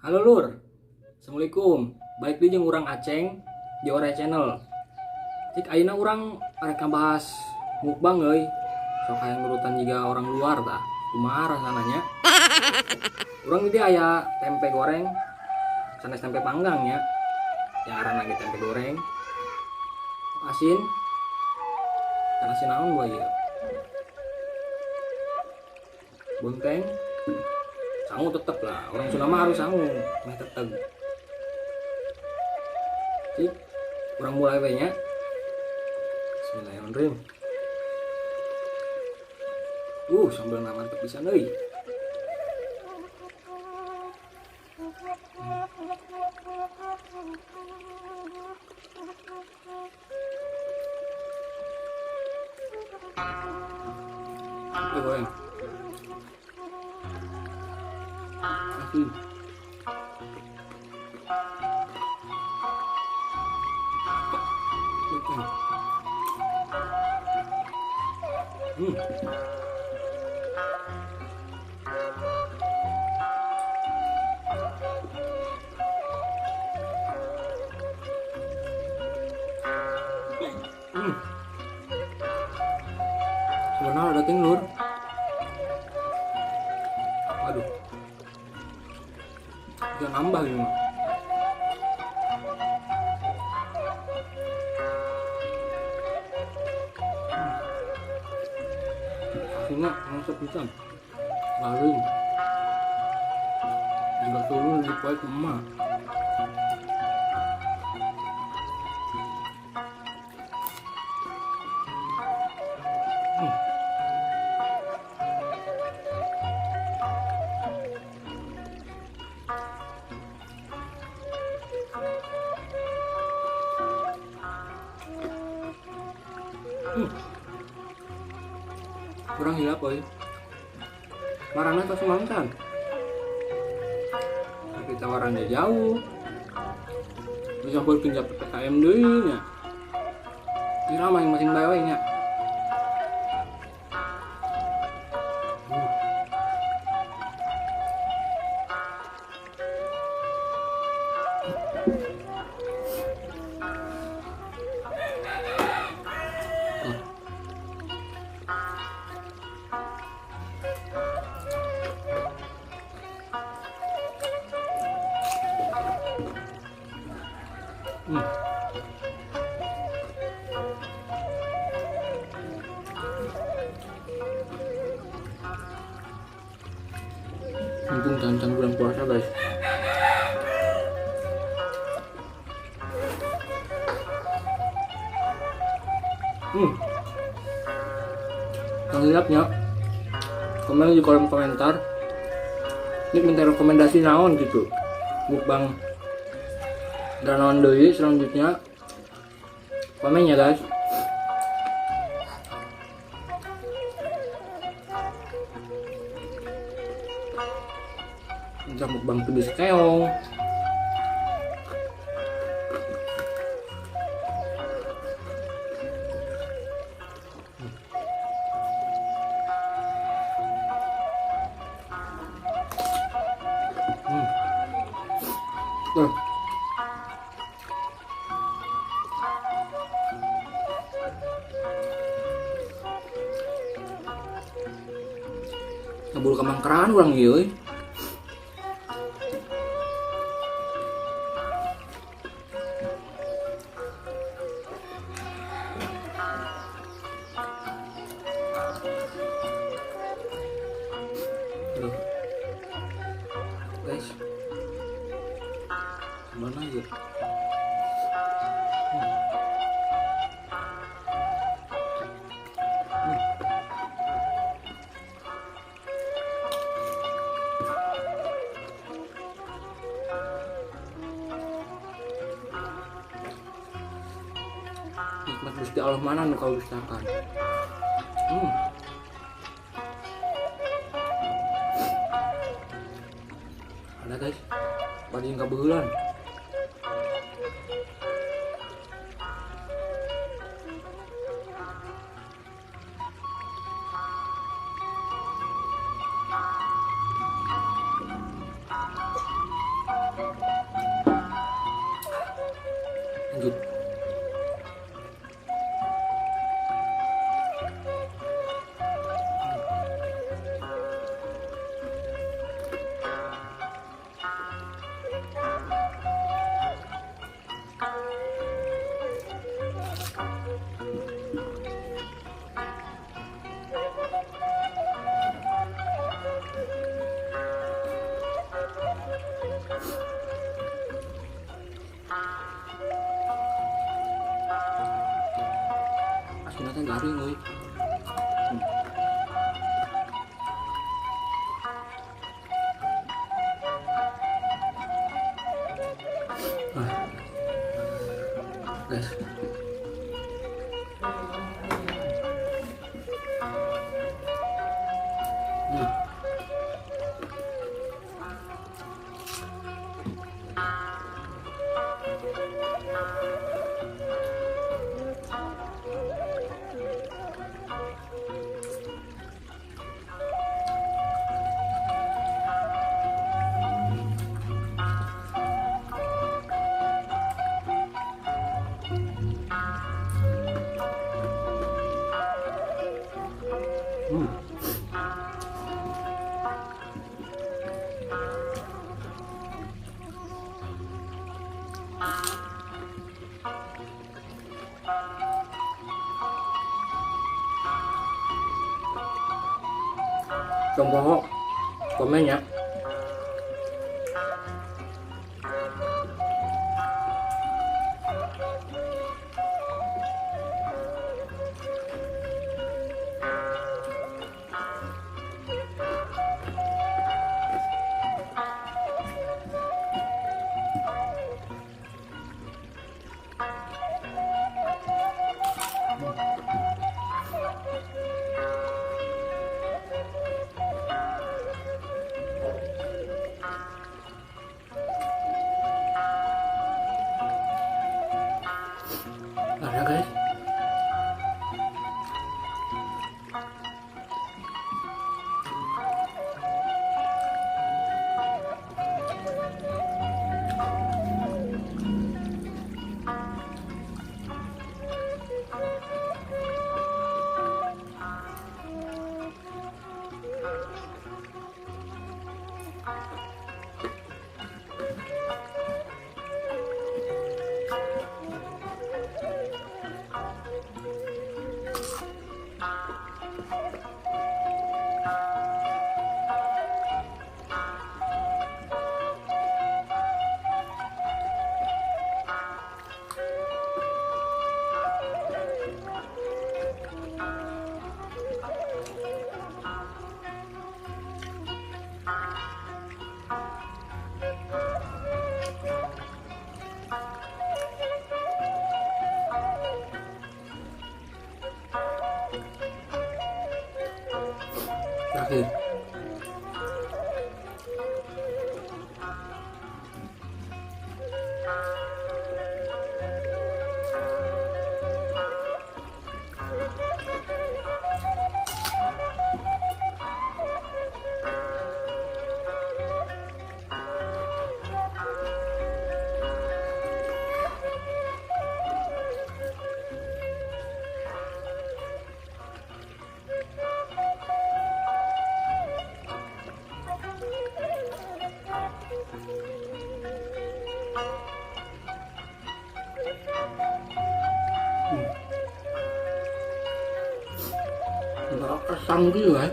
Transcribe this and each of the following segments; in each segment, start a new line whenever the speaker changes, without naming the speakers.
Halo Lur, Assalamualaikum. Baik di jeung urang Aceng di Oray Channel. Cik ayeuna urang arek ngabahas mukbang euy. Sok hayang nurutan jiga orang luar tah. Kumaha rasana nya? Urang di aya tempe goreng, sanes tempe panggang nya. Ya ngaranna ge tempe goreng. Asin. Kan asin naon gua ieu? Bonteng. Sangu tetep lah, orang Sunda mah harus sangu, meh teteg. Cik, urang mulai we nya. Bismillahirrahmanirrahim. Sambelna mantep pisan euy. Goreng. Asin. Sebenarnya ada lur. Aduh. Bisa nambah ini mah. Asinnya masuk pisan. Garing. Juga turun di poe kumaha. Kurang hilap euy. Marana tos mantan. Tapi tawarannya jauh. Bisa berpindah PPKM deui nya. Kira masing-masing bae we nya. Mumpung tahan bulan puasa guys. Yang lihatnya, komen di kolom komentar. Ini minta rekomendasi naon gitu. Mukbang dan naon deui selanjutnya. Komen ya guys. Minta mukbang pedis keong. Tuh. Kabur kamangkeran urang ieu euy. Guys, mana ya? Nikmat Gusti Allah mana nu kagustakan. Ada guys, bajing kabehulan. Asinna teh garing euy. Guys. Tong komen ya. Ada guys. Terakhir. Asam gitu ya.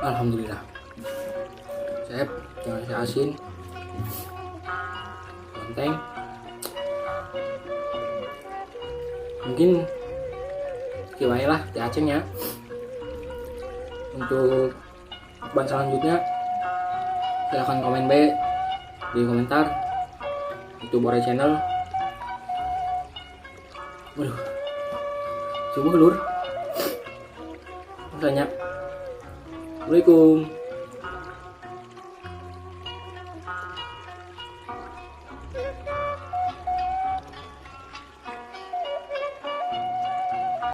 Alhamdulillah. Sep, jangan saya asin. Lonteng. Mungkin kieu wae lah teh aceng ya. Untuk mukbang selanjutnya silahkan komen B di komentar itu Bore Channel. Waduh, subuh lur. Tanya. Assalamualaikum.